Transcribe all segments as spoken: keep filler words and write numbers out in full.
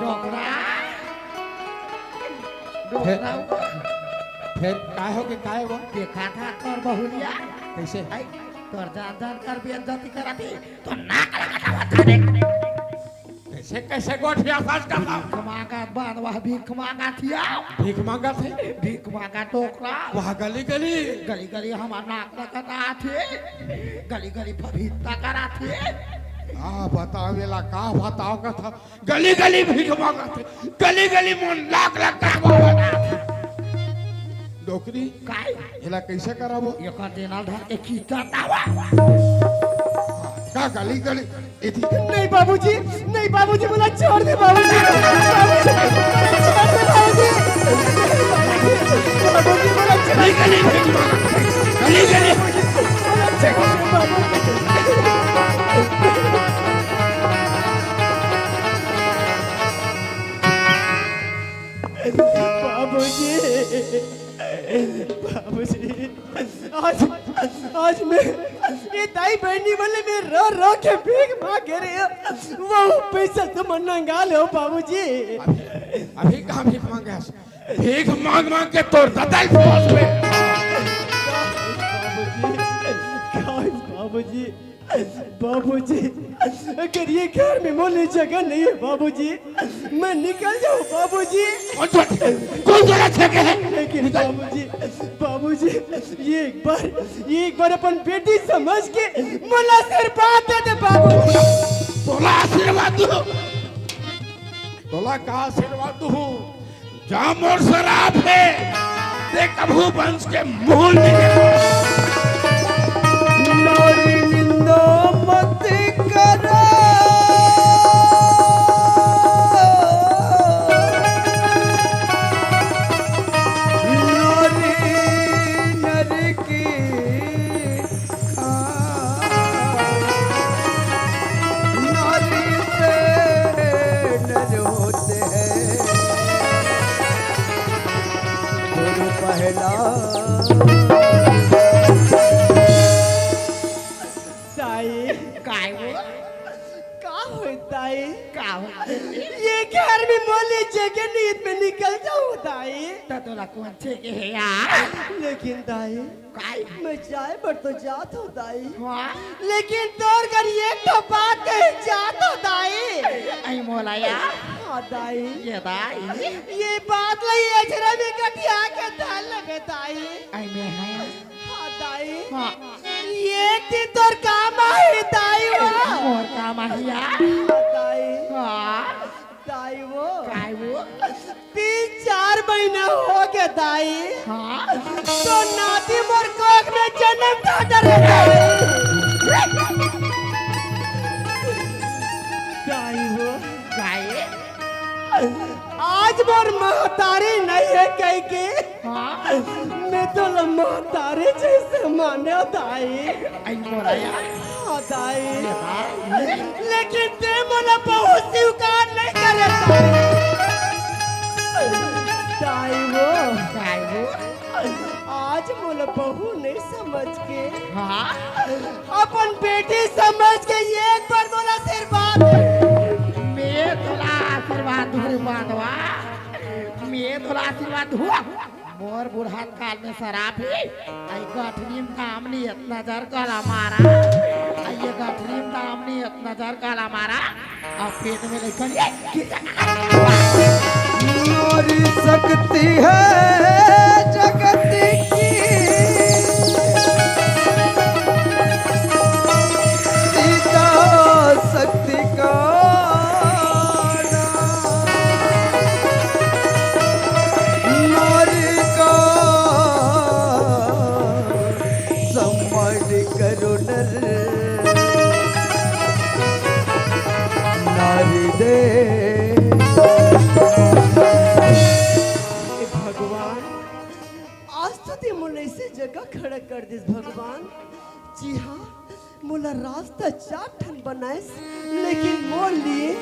डोकरा। डोकरा। फेर काय होगे, काय हुआ? देखा था तोर बहुरिया। कइसे? आई, तोर जान जान कर बेइज्जती करत हे, तो नाक लगा था देख। कइसे, कइसे गोठिया सास करता? भीख मांगत बंदवा, भीख मांगत हिया। भीख मांगत हे? भीख मांगत डोकरा। वहाँ गली गली? गली गली हमार नाक लगा था, गली गली भभीता करा थे। आ, बताओ एला, का बताओ कथा? गली गली भीख मांगत हे, गली गली मोर नाक लगा था। डोकरी, काय? एला कइसे कराबो? एकर देना धर के खींचत आवा। का गली गली? एती। नहीं बाबूजी, नहीं बाबूजी, मोला छोड़ दे बाबूजी। बाबूजी, मोला छोड़ दे बाबूजी। बाबूजी, मोला छोड़ दे। गली गली भीख मांगत हे, गली गली। मोला छोड़ दे बाबूजी। बाबूजी, बाबूजी, आज, आज मैं ये दाई बहिनी वाले में रो रो के भीख मांगे रहे। वो पैसा तुम नंगा लो बाबूजी। अभी, अभी कहाँ भीख मांगे हस? भीख मांग मांग के तोर दतई फोस में। बाबूजी, बाबूजी, बाबूजी, अगर ये घर में मोले जगह नहीं है बाबूजी, मैं निकल जाऊं बाबूजी। कौन सा, कौन सा जगह है? लेकिन बाबूजी, बाबूजी, ये एक बार, ये एक बार अपन बेटी समझ के मोला आशीर्वाद दे दे बाबूजी। तोला आशीर्वाद दूं? तोला का आशीर्वाद दूं? जा मोर सराप हे, ते कभू बंस के मुंह नइ देखा। नारी निंदा मत करा। नारी नर की नारी से नर होते हैं गुरु पहला। दाई, काय वो? का होय दाई? का होय? ये घर में मोले जगह नहीं, मैं निकल जाऊं दाई। तो तोला कौन छेके हे यार? लेकिन दाई, काय? मैं जाए बर तो जात हूँ दाई। हाँ? लेकिन तोर घर एक ठो बात कहे जात हूँ दाई। आई मोला या? हाँ दाई। ये दाई? ये बात ला ये अजरा में गठिया के धर लेबे दाई। आई मैं है। हाँ दाई। हाँ। एक दिन तोर काम आही दाई वो। मोर काम आही या? हाँ दाई। हाँ। दाई वो। काय वो? तीन चार महीना हो गया दाई। हाँ? तो नाती मोर कोख में जन्म था डरे दाई। दाई वो। काय? आज मोर महतारी नहीं है कह के हाँ? मैं तो लम्बा तारे जैसे माने दाई। आई मोरा यार। हाँ दाई। ये दाई। लेकिन ते मोला बहू स्वीकार नहीं करे दाई। दाई वो। दाई वो। आज मोला बहू नहीं समझ के हाँ? अपन बेटी समझ के एक बार मोला आशीर्वाद। मैं तोला आशीर्वाद दूँ रे बांधवा। मैं तोला आशीर्वाद दूँ। मोर बुढ़ात काल में सराप हे, आई गठरी में दामनी इतना जर गला मारा, आई ये गठरी में दामनी इतना जर गला मारा, अब पेट में लेकर ये नारी शक्ति है जगत की, सीता शक्ति का नारी का सम्मान करो नर नारी दे। हे भगवान, आज तो ते मोला ऐसे जगह खड़ा कर दिस भगवान। जी हाँ, मोला रास्ता चार ठन बनाइस, लेकिन मोर लिए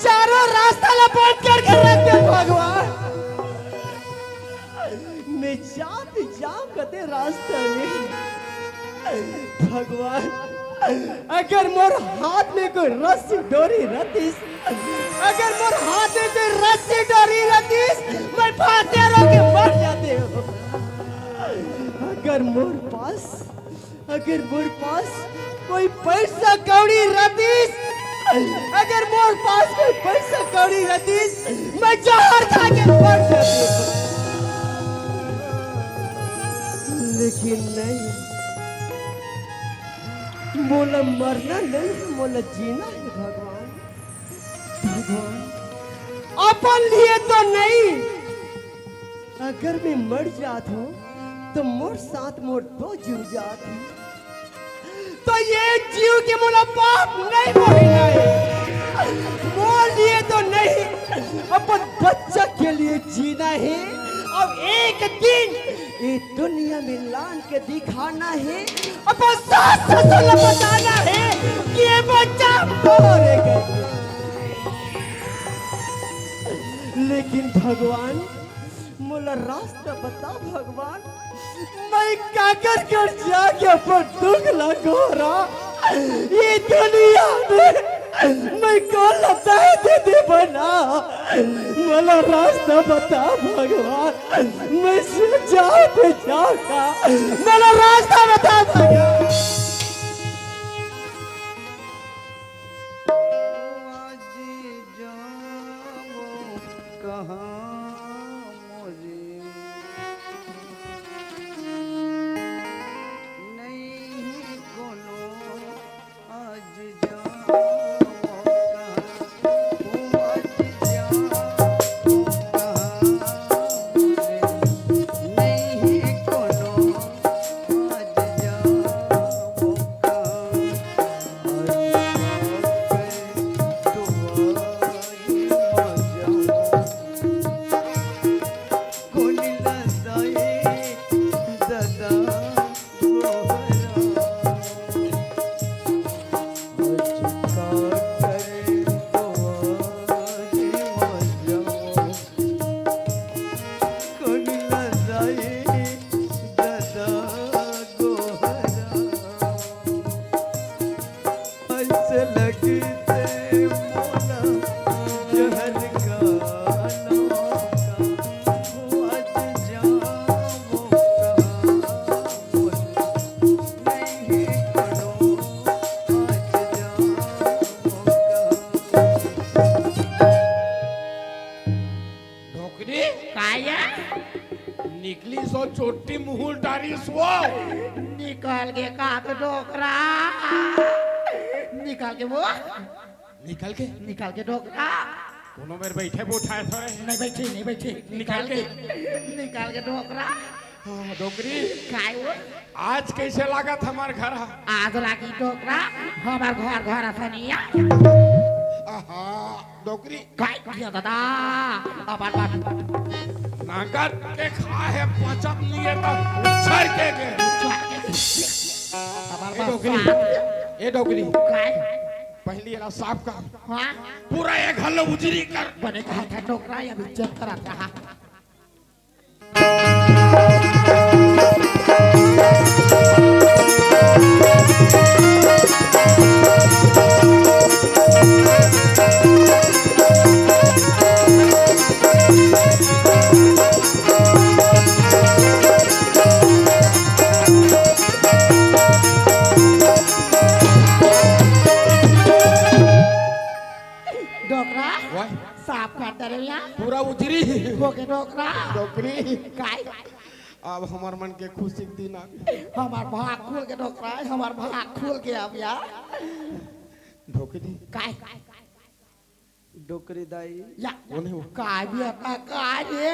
चारों रास्ता ला बंद करके रख दे भगवान। मैं जात जाम कते रास्ता में भगवान, अगर मोर हाथ में कोई रस्सी डोरी रहतीस, अगर मोर हाथ में पास, अगर मोर पास कोई पैसा कौड़ी रहतिस, अगर मोर पास कोई पैसा कौड़ी रहतिस, मैं जहर खा के मर जाती। लेकिन नहीं, मोला मरना नहीं, मोला जीना है भगवान। भगवान, अपन लिए तो नहीं, अगर मैं मर जात हूँ, तो मोर साथ मोर दो जीव जात हूँ। तो ये जीव के मोला पाप नहीं बोलना है। मोर लिए तो नहीं, अपन बच्चा के लिए जीना है। अब एक दिन ये दुनिया में लान के दिखाना है, अपन सास ससुर ला बताना है कि ये बच्चा मोरे गए। लेकिन भगवान, मोला रास्ता बता भगवान, मैं काकर कर जाके अपन दुख ला गोहरा, ये दुनिया में मैं कोन ला दे दे बना, मोला रास्ता बता भगवान, मैं से जाओ तो जाओ का, मोला रास्ता बता भगवान। आज जाओ कहाँ मोरे, नहीं कोनो आज जाओ कहाँ, आज जाओ कहाँ मोरे, नहीं कोनो आज जाओ कहाँ। ऐसे लगते मोला जहर का नौका, हो आज जाओ कहाँ मोला, नहीं पड़ो आज जाओ कहाँ। डोकरी? काया? निकली सो चोटी मुहुल डारी सो। निकल के का तो डोकरा? निकल के वो? निकल के? निकल के डोकरा। कोनो मेर बैठे उठाए थोड़े। नहीं बैठे, नहीं बैठे। निकाल के। निकाल के डोकरा। हाँ, डोकरी। काय वो? आज कैसे लागत हमार घर ह? आज लागी डोकरा, हमार घर, घर असन नहीं आ। आहा, डोकरी। काय किया दादा? अपन बात। नांगर के खा है, पचत नहीं है, तो उछर के गे। अपन ए बात डोकरी, साथ। ए डोकरी। काय? पहली एला साफ कर। हाँ? पूरा एक हल्लो उजरी कर। बने कहा था डोकरा, या भी चेक करा था। डोकरा, वाह। साफ कर दे रे यहाँ। पूरा उजरी। हो के डोकरा। डोकरी। काय? अब हमार मन के खुशी के दिन आ गए। हमार भाग खुल के डोकरा, हमार भाग खुल के अब यार। डोकरी। काय? डोकरी दाई। या। कौन है वो? काय भी अपना काय रे?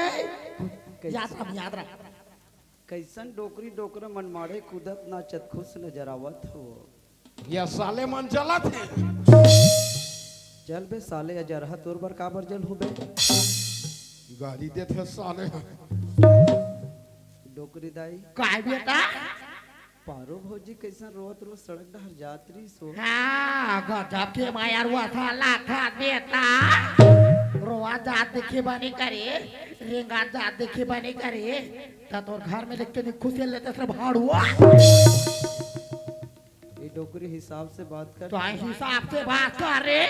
कैसे? याद रख, याद रख। कैसन डोकरी डोकरा मन माड़े कूदत नाचत खुश नजर आवत हो। या साले मन जलत हे। जल बे साले, अजरहा तोर बर काबर जल हो बे? गाली देत हे साले। डोकरी दाई। काय बेटा? पारो भौजी कैसन रोवत रोवत सड़क डहर जात रही सो। हाँ, गजब के माया रुआ था लाखा बेटा। रोवा जात देखे बने करे, रेंगा जात देखे बने करे। त तोर घर में देख के नहीं खुशी लेते से भाड़ुआ। ये डोकरी हिसाब से बात कर। तो हिसाब से बात कर रे।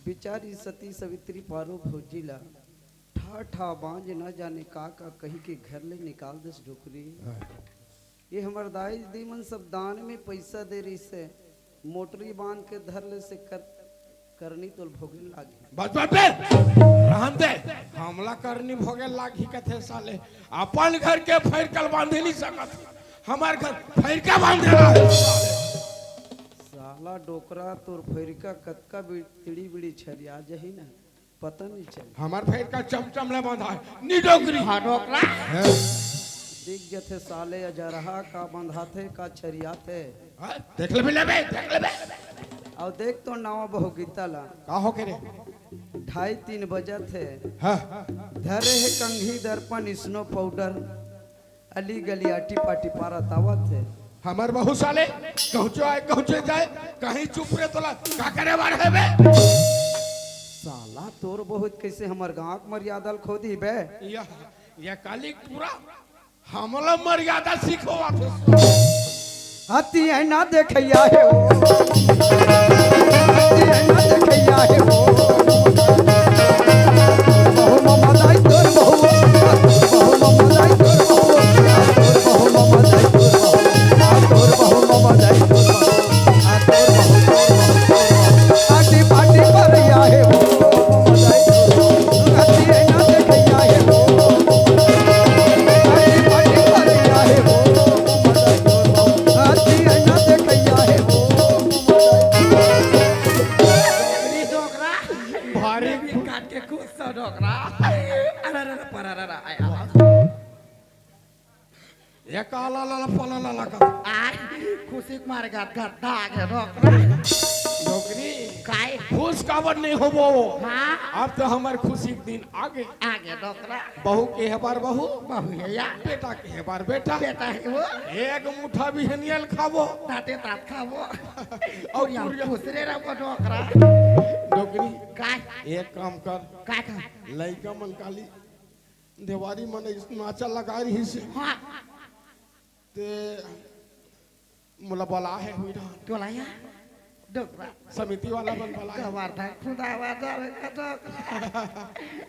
बिचारी सती सवित्री पारो भौजी ला ठा ठा बांझ न जाने का का कही के घर ले निकाल देस डोकरी। हाँ। ये हमर दाई दीदी मन सब दान में पइसा दे रहिस हे, मोटरी बांध के धर ले से कर, करनी तोल भोगे लागही। बस बस बे, रहन दे। हमला करनी भोगे लागही कथे साले। अपन घर के फैरका ल बांधे नहीं सकत, हमर घर फैरका बांधे ला हे साले। साला डोकरा, तोर फैरका कतका बि-, तिड़ी बिड़ी छरिया जही ना, पता नहीं चल। हमर फैरका चमचम ले बंधा हे, नी डोकरी। हाँ डोकरा। हैं? दिख जथे साले, अजरहा का बंधाथे का छरियाथे। हैं? देख लेबे, लेबे, देख लेबे। अउ देख तो नवा बहू गीता ला, का हो के रे? ढाई तीन बजत हे। हाँ। धरे हे कंघी दर्पण स्नो पाउडर, अली गली आटी पाटी पारत आवत हे। हमर बहू साले कहूँचो आए कहूँचो जाए, कहीं चुप रे तोला का करे बार हे बे? साला तोर बहुत कैसे हमर गांव के मर्यादा ल खो दी बे। यह, यह काली पूरा हमला मर्यादा सिखो आप। हती है ना देखैया हे ओ, हती है ना देखैया हे ओ। बहु मम दाई तोर बहु, बहु मम दाई तोर बहु, तोर बहु मम दाई तोर बहु, तोर बहु मम दाई तोर बहु। आटी पाटी पर या हे वो, मजाई तो गति है ना देखैया हे वो। आटी पाटी पर या हे वो, मजाई तो गति है ना देखैया हे वो। डोकरा। भारी काट के खुश हो डोकरा। अरे अरे अरे पर अरे अरे आया। ये काला लाला पला लाला का आय, खुशी के मारे गद गद दाग हे डोकरा। डोकरी। काय? खुश काबर नहीं होबो? हाँ। अब तो हमर खुशी के दिन आगे। आगे डोकरा। बहू के हे बार बहू, बहू हे या। बेटा के हे बार बेटा। बेटा हे वो। एक मुठा बिहनिया ल खाबो। ताते तात खाबो। और या पुरिया। खुसरे रहो डोकरा। डोकरी। काय? एक काम कर, काय का? लइका मन काली देवारी मन नाचा लगा रही से। हाँ। ते मोला बला हे हुई रहा। तोला या। डोकरा। समिति वाला मन बला हे। कबर था खुदा वादा का डोकरा।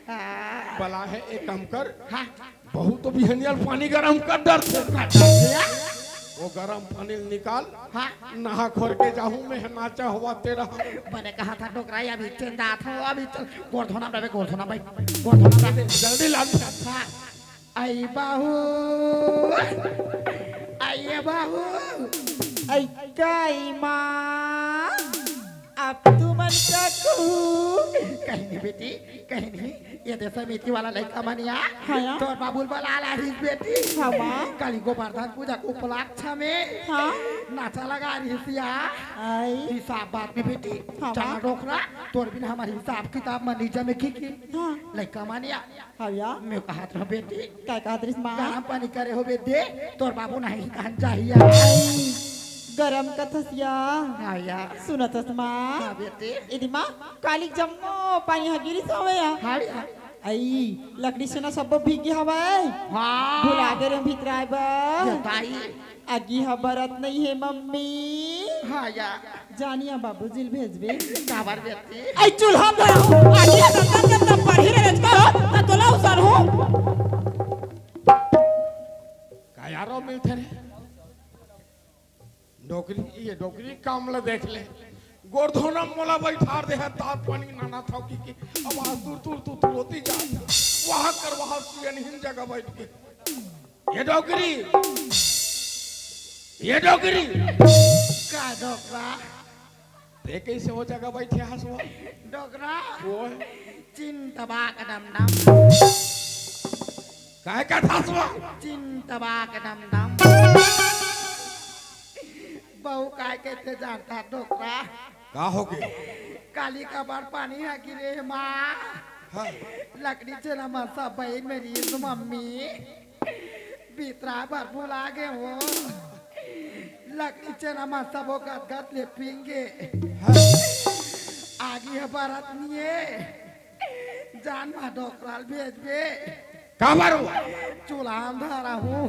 हाँ। बला हे, एक काम कर। हाँ। बहुत तो बिहनिया ल पानी गरम कर डर से। भैया। वो गरम पानी ल निकाल। हाँ। नहा खोर के जाहूं मैं नाचा हुआ तेरा। बने कहा था डोकरा या भी चंदा था अभी तो गोड़ धोना बे गोड़ धोना भाई। गोड़ धोना बे। जल्दी लान। हाँ। आई बाहू। आई बाहू। आई काई माँ। अब तू मन का कहू। कहीं नहीं बेटी, कहीं नहीं। ये दे समिति वाला लइका मनिया। हाँ। तोर बाबू ल बला लाही बेटी। हाँ, माँ। काली गोवर्धन पूजा के उपलक्ष्य में। हाँ। नाचा लगा रही सिया। आई। हिसाब बात में बेटी। हाँ, चला माँ। डोकरा, तोर बिना हमर हिसाब किताब मन नहीं जमे की की। हाँ। लइका मनिया। हाँ या। मैं कहत रहो बेटी। काय कहत रहिस माँ? गरम पानी करे हो बेटी, तोर बाबू नहीं कहन चाहिए। गरम कथस या। हाँ या। सुनत हस माँ? हाँ बेटी। इदी माँ, काली जम्मो पानी ह गिरिस हवे या। हाँ या। आई, लकड़ी से ना सब्बो भीग गे हवय। हाँ। भुला गे रे भितराय बर। ये ताई। आगी ह बरत नहीं हे मम्मी। हाँ या। जानिया बाबूजी ल भेजबे। काबर बेटी? आई चूल्हा धरा हूँ, आगी ह तब तक जब तक पढ़ी रहे को, त तोला उतर हूँ। का यारो मिलथे रे? डोकरी, ये डोकरी काम ला देख ले। गोरधोना मोला बैठार दे है, तात पानी नाना था की, की आवाज दूर दूर दूर दूर होती जा। वहाँ कर वहाँ सुगनहीन जगह बैठ के। ये डोकरी, ये डोकरी। का डोकरा? ते कैसे वो जगह बैठे हस वो? डोकरा। वो चिंतबा कदम दम। काय का था वो? चिंतबा कदम दम। बहू काय कहते जानता डोकरा? का हो गए? काली कबर पानी ह गिरे हे माँ। हाँ। लकड़ी चेना मन सब बहिन मेरी मम्मी। बितरा बर भुला गे हो। लकड़ी चेना मन सबो गदगद ले पींगे। हाँ। आगी ह बरत निये। जान मा डोकरा ल भेजबे। काबर? चूल्हा अंधारा हूँ।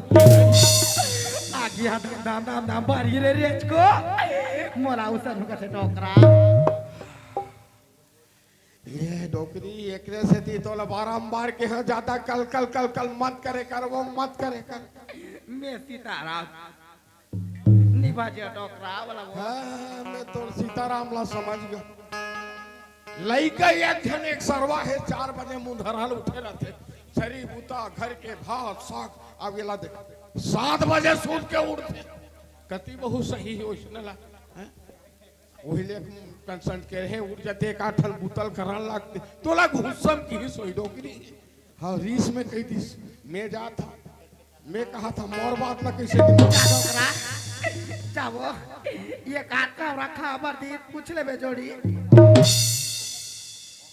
आगी ह दम दम दम दम बरी रे रेच को। मोला उसन हो कथे डोकरा। ये डोकरी एकरे सेती तोला बारंबार के हाँ ज्यादा कल कल कल कल मत करे कर, वो मत करे कर। मैं सीताराम। बजे डोकरा वाला बोल। हाँ, मैं तो सीताराम ला समझ गया। लइका एक झन एक सरवा हे, चार बजे मुंधरहा ले उठे रहिथे, सरी बूता, घर के भात साग, अब एला देख, सात बजे सूत के उठथे, कति बहू सही हे ओइसने ला, हैं? ओही ले कंसंट के रहे, उठ जाते, एक आठ ठन बूता ल करन लागते, तोला गुस्सा म किहिस ओही डोकरी। हाँ, रीस में कहि दिस, मैं जात हँव। मैं कहत हँव, मोर बात ला कइसे दिमाग जा डोकरा। जावो, ये काट का रखा अमर दीप, पूछ लेबे जोड़ी।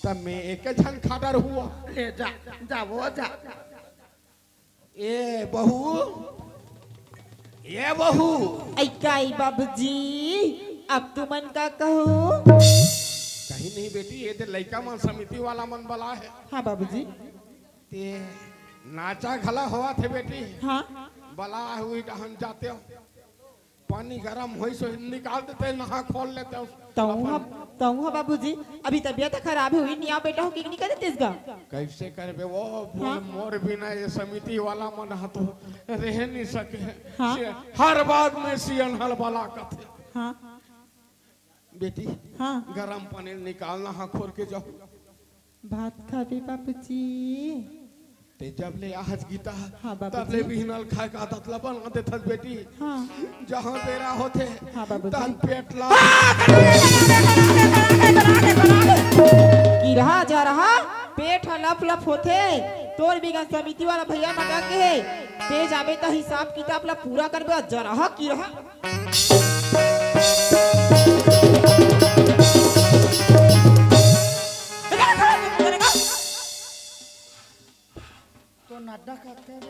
तब मैं एक झन खाडर हँव। ले जा, जावो, जा। ए बहू, ए बहू। ऐ काई बाबूजी, अब तुमन का कहो? कहीं नहीं बेटी, ये दे लइका मन समिति वाला मन बला हे। हाँ बाबूजी। ते नाचा घला होवत हे बेटी। हाँ। बला हे, उही डहन जाते हो। पानी गरम होइस, निकाल देते, नहा खोल लेते। तहूँ ह, तहूँ ह बाबूजी, अभी तबियत खराब हे, उही निया बेटा हो के निकल देतेस गा। कइसे करबे वो, बोल, हाँ? मोर बिना ये समिति वाला मन ह तो रह नहीं सके। हाँ? से हर बात में सियन हल बला कथे। हाँ। बेटी, हाँ। गरम पानी निकाल, नहा खोल के जाओ। भात खाबे बाबूजी? ते जब ले आहस गीता, हाँ, बाबूजी। तब ले बिहनल खाए का आदत ला बना देथस बेटी। हाँ। जहाँ बेरा होथे, हाँ, बाबूजी। तन पेट ला। किरहा जरहा, पेट ह लप लप होथे। तोर बिगन समिति वाला भैया मटक गे हे। ते जाबे त हिसाब किताब ला पूरा करबे, जरहा किरहा। तो नड्डा खाते हैं।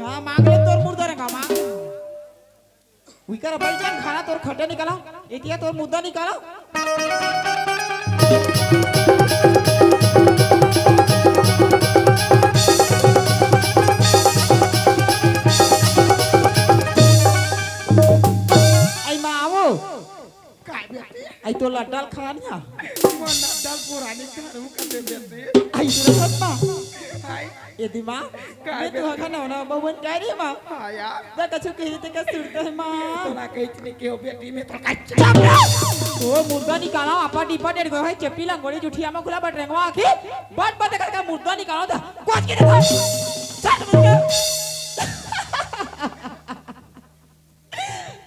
हाँ, मांग ले तोर मुर्दा रेंगा, मांग। उइकर बड़ी जान खाना तोर खड्डा निकाला, एतिया तोर मुद्दा निकाला। आई माँ आवो। काय बेटी? आई तो लड्डल खान या। वो लड्डल पुरानी खानू का दे बेटी। आई तो सच माँ। हाय। ये दिमाग। काय मैं तो बेटी? हखा ना ना बहुवन कह रही माँ। हाँ यार। मैं कछु कही ते का सुनते है माँ। तोला कही इतनी क्यों बेटी, मैं तो कच्चा। चुप रहो। वो मुर्दा निकाला, आपा डिपा डेढ़ गो है, चेपी लंगोड़ी जुठी आमा खुला बट रेंगवा आखी। बट बट कर का मुर्दा निकाला था। कुछ की नहीं था। चल मुर्दा।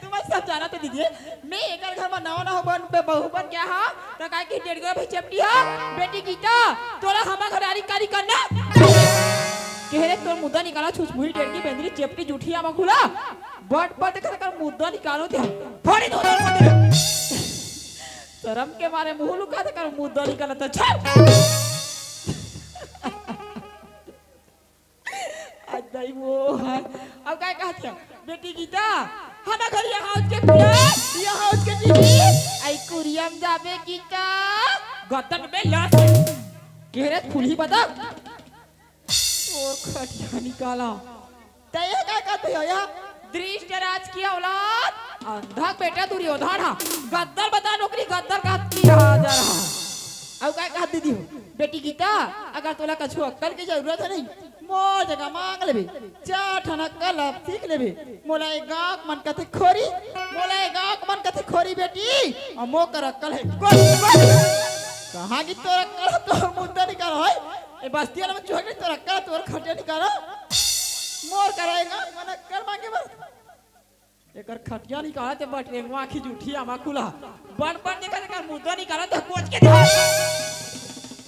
तुमन सब जानत हो दीदी, मैं एकर घर म नवा नवा बन, बहू बन के हा, त काय कि डेढ़ गो भाई चेपटी हा, बेटी गीता, तोला हमर घर आरी कारी करना। कह रे तोर मुद्दा निकाला, छुछमुही डेढ़ की बेंदरी चेपटी जुठी आमा खुला। बट बट कर कर मुद्दा निकालो ते। फोड़ी दो दो मुद्दा। शरम के मारे मुंह लुका ते कर मुद्दा निकाला त चल। आज दाई वो है। अब काय कहत है? बेटी गीता, हम घर यहाँ उठ के कुला, यहाँ उठ के जीवी। आई कुरियम जाबे गीता। गतन में लाश। केहरे फूली बता। और खटिया निकाला। ते ये काय कहत है या? दृष्ट राज की औलाद, अंधा बेटा दुर्योधन हा। गद्दर बता नौकरी, गद्दर का की रहा जा रहा। अब काय कहत दीदी हो? बेटी गीता, अगर तोला कछु अक्कल की जरूरत है नहीं, मोर जगह मांग लेबे, चार ठन अक्कल अब सीख लेबे। मोला ए गांव के मन कथे खोरी, मोला ए गांव के मन कथे खोरी बेटी, अउ मोकर अक्कल है गोरी, गोरी। कहाँ की तोर अक्कल, तोर मुद्दा निकालो है। ए बस्ती वाला में चोरी तोर अक्कल, तोर खटिया निकालो। मोर करा ए गांव के मन अक्कल मांगे बर। एकर खटिया निकाला ते बटरेंगवा आँखी जूठी आमा खुला। बन बन निकाल, एकर मुद्दा निकाला ते कोच के दे।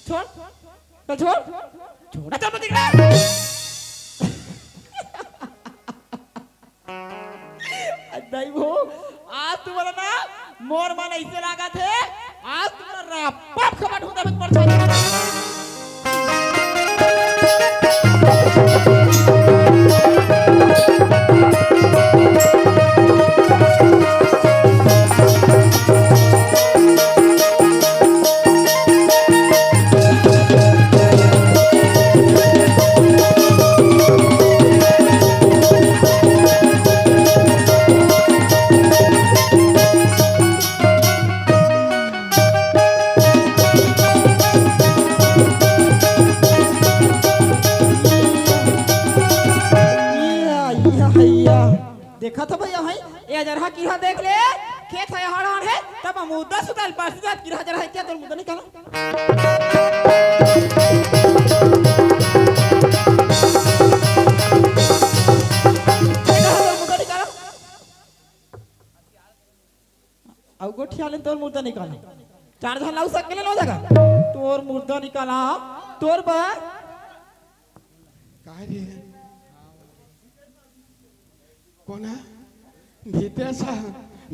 छोड़। चल छोड़। छोड़ा चल मत निकला। अरे नहीं वो, आज तुम्हारा ना मोर मन ऐसे लागा थे, आज तुम्हारा पाप खपट होता है, पर ए जरहा किरहा देख ले, खेत हे हड़ हड़ हे, तब मुद्दा सुतल परसी जात किरहा जरहा हे, क्या तोर मुद्दा निकाला? ए जरहा तोर मुद्दा निकाला। अउ गोठिया ले तोर मुद्दा निकाला। चार झन लाऊ सकले लो जगह। तोर मुद्दा निकाला, तोर बर। काय रे? कोन हे? भीतेश हे।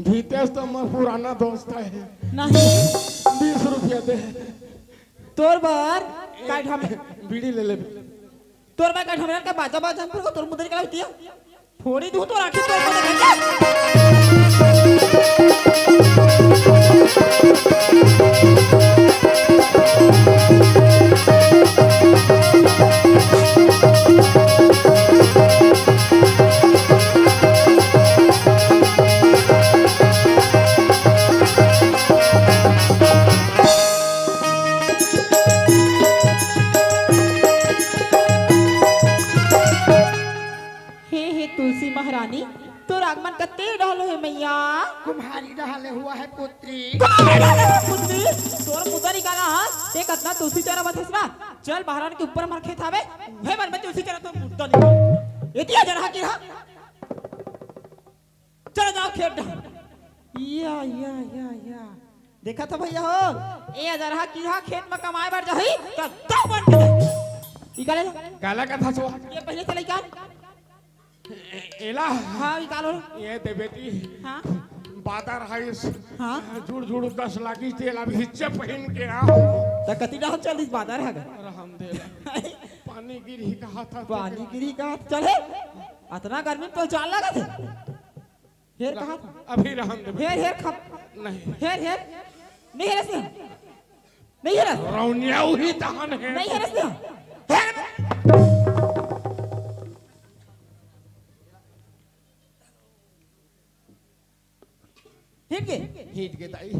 भीतेश तो मोर पुराना दोस्त हे। नहीं। बीस रुपया दे। तोर बर काय ढम- बीड़ी ले ले। तोर बर काय ढमरन का बाजा बाजन पर को तोर मुद्दा निकाला होती है। फोड़ी दूं तोर आँखी तोर मुद्दा निकाला। हे, हे तुलसी महारानी, तोर आगमन कते डहलो हे मैया? कुम्हारी डहले हुआ है पुत्री। कुम्हारी डहले हुआ पुत्री? तोर मुद्दा निकाला, हाँ? ते कतना तुलसी चौरा बथस ना? चल, बहरान के ऊपर हमर खेत हावे, उहे मन में तुलसी चौरा तोर मुद्दा निकाला। एतिया जरहा किरहा। चल जाओ खेत डहर। या, या, या, या। देखा था भैया हो, ए जरहा किरहा खेत में कमाए बर जाही, त दव बन के जाही। ई का ले ला? काला कथा सो? ये पहले चले का? ए-, एला? हाँ, ई का लो? ये दे बेटी। हाँ? बादर हाइस। हाँ? जुड़ जुड़ दस लागी तेल अभी हिच्चे पहिन के आओ। त कति डाल चल इस बादर है का? रहम दे ला। पानी गिरही कहा था तो पानी गिरही कहा था। चल हे। अतना गर्मी में तो जान लगा थे। हेर कहा था? अभी रहन दे। हेर, हेर खप। नहीं। हेर, हेर। नहीं हेरस ना। नहीं हेरस। रौनिया उही तहन है। नहीं हेरस ना। हेर। हिट के? हिट के ताई।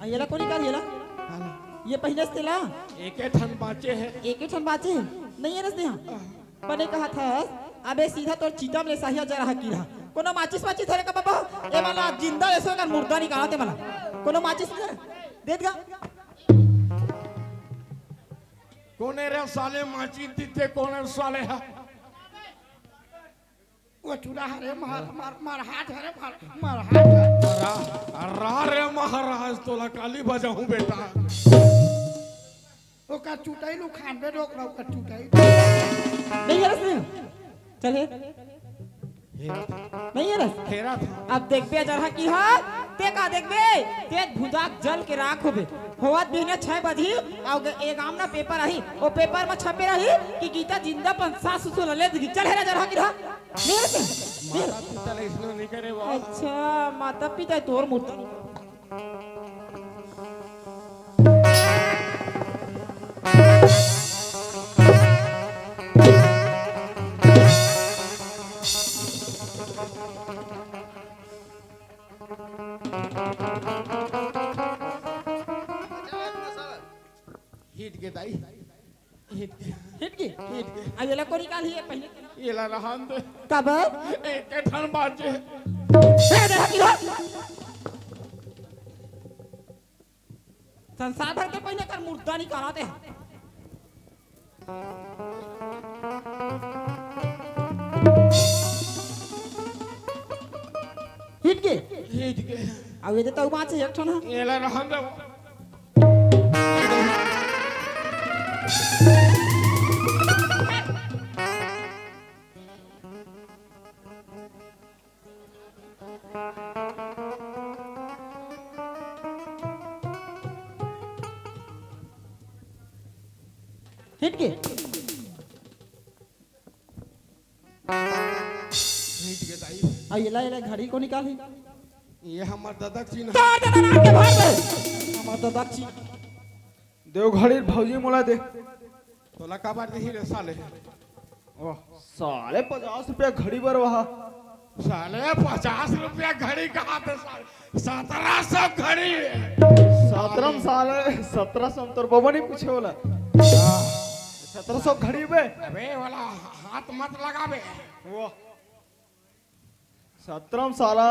आ, येला कोनी कर, येला? हाँ। ये पहले से तेला? एके ठन बाँचे हे। एके ठन बाँचे हे? नहीं हेरस ना। बने कहा था, अबे सीधा तोर चीता में ले साहिया जरा हकी रहा। कोनो माचिस वाचिस धरे का बाबा? ए वाला जिंदा ऐसो कर मुर्दा निकाला ते वाला। कोनो माचिस नहीं धरे? देत गा? कोने रे साले माचिस दीते, कोने साले है? वो चूड़ा हरे मार, मार, मार हाथ हरे मार, मार हाथ हरे। रा, रा रे महाराज, तोला काली बजाऊं बेटा। ओकर चुटाई नु खान में रोक रहा, ओकर चुटाई। नहीं हेरस नहीं। चल हे। हेरा था। नहीं हेरस। हेरा था। अब देखबे जरहा की हा, ते का देखबे? ते भुजाक जल के राख होबे। होवत बिहने छह बजही, अउ ग-, ए गाम ना पेपर आही। ओ पेपर म छपे रही कि गीता जिंदापन सास ससुर ले दीही। चल हेरा जरहा की हा। नहीं हेरस नहीं। माता पिता ले इसने नहीं करे बाबा। अच्छा, माता पिता तोर मूर्ति। हिट के दाई। हिट के। हिट के? हिट के। अब येला कोनी काल ही है पहले। येला रहन दे। कब? एक के ठन बाजे। ए, दे हटी हो। संसार भर के पहले कर मुर्दा निकाला दे। हिट के? हिट के। अब ये तो बात है, एक ठन है। येला रहन दे। हिट के? हिट के दाई। आ, येला, येला घड़ी कोनी काल ही? ये हमर ददक जी ना। तोर ददा नाम के भर दे। हमर ददक जी। देव घड़ी भौजी मोला दे। तोला काबर देही रे साले? ओह। साले पचास रुपया घड़ी बर वहा। साले पचास रुपया घड़ी कहा थे साले? सत्रह सौ घड़ी। सत्रह साले, सत्रह सौ तोर बबा नहीं पूछे वाला। हाँ। सत्रह सौ घड़ी बे। अबे वाला हाथ मत लगाबे। वो। छत्रम साला,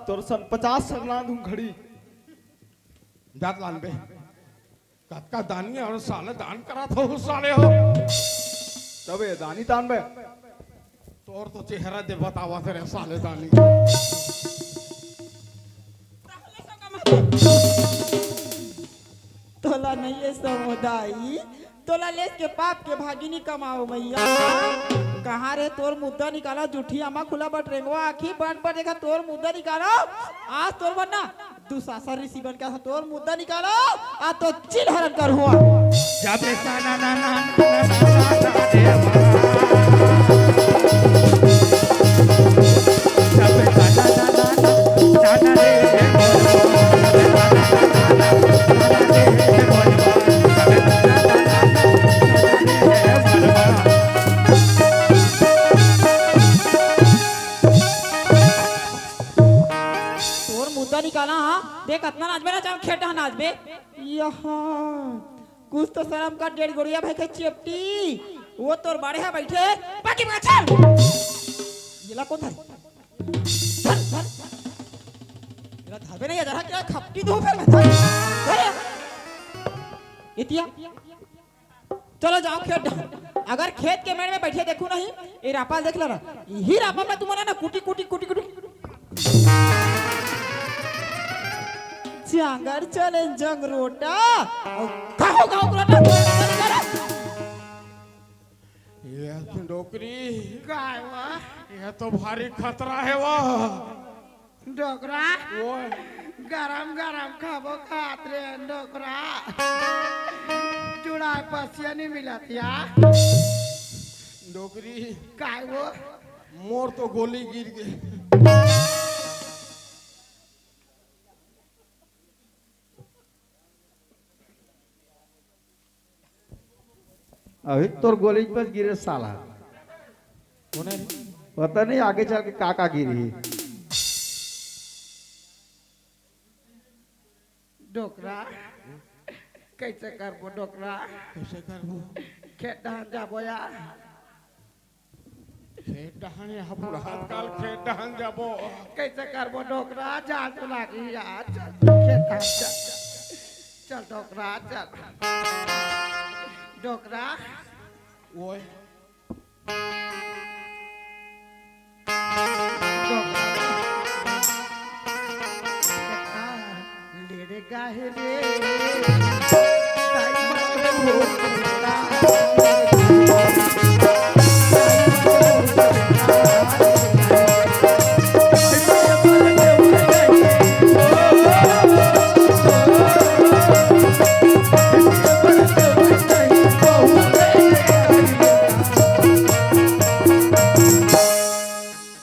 तोर सन पचास सगला धुन घड़ी। जात लान बे। कतका दानी अउ साले दान करत हो, साले हो। तबे दानी तान बे। तोर तो चेहरा दे बतावत रे, साले दानी। तोला नइये समुदाई, तोला लेस के पाप के भागी नी कमाओ मैया। कहाँ रे तोर मुद्दा निकाला, जूठी आमा खुला बटरेंगवा आँखी बट बट देखा तोर मुद्दा निकाला। आज तोर बनना दुशासन ऋषि बन के तोर मुद्दा निकालो, आ तो चिल हरण कर हुआ। जाबे सा ना ना ना ना ना ना ना रे माँ। जाबे सा ना ना ना ना ना ना रे माँ। तोर मुद्दा निकाला, हाँ? देख, अतना नाचबे ना, चाहे खेत डहा नाचबे। यहाँ कुछ तो शर्म कर, डेढ़ गोड़िया भाई के चेपटी। वो तोर बाड़े हा बैठे, बाकी बचा। येला कोन धर? धर, धर। येला धरबे नहीं, जरा क्या खपटी दो फिर मैं धर। धर। एतिया। चलो जाओ खेत डहर। अगर खेत के मेड़ में बैठे देखू नहीं, ये रापा देख लो ना। यही रापा में तुम्हारा ना कुटी, कुटी, कुटी, कुटी। जांगर चले जंगरोटा। अउ कहो गाँव रोटा। ये डोकरी। काय वा? ये तो भारी खतरा हे वा। डोकरा। ओए। गरम गरम खाबो खात रे डोकरा। जुड़ाए पसिया नहीं मिलत या। डोकरी। काय वो? मोर तो गोली गिर गे। अभी तोर गोली बस गिरे साला। कोने रे? पता नहीं आगे चल के का का गिरी। डोकरा, कैसे करबो डोकरा? कैसे करबो? खेत डहन जाबो यार। खेत डहन या बुढ़ात काल खेत डहन जाबो। कैसे करबो डोकरा? जान तो लागी यार। चल, खेत डहन चल, चल। चल डोकरा, चल। डोकरा। ओए। डोकरा। ले रे गाहे रे।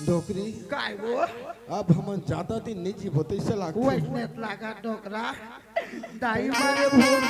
डोकरी। काय वो? अब हमन ज्यादा दिन नहीं जीबो, तइसे लागथे। वइसने लागा डोकरा। दाई मरे भूख।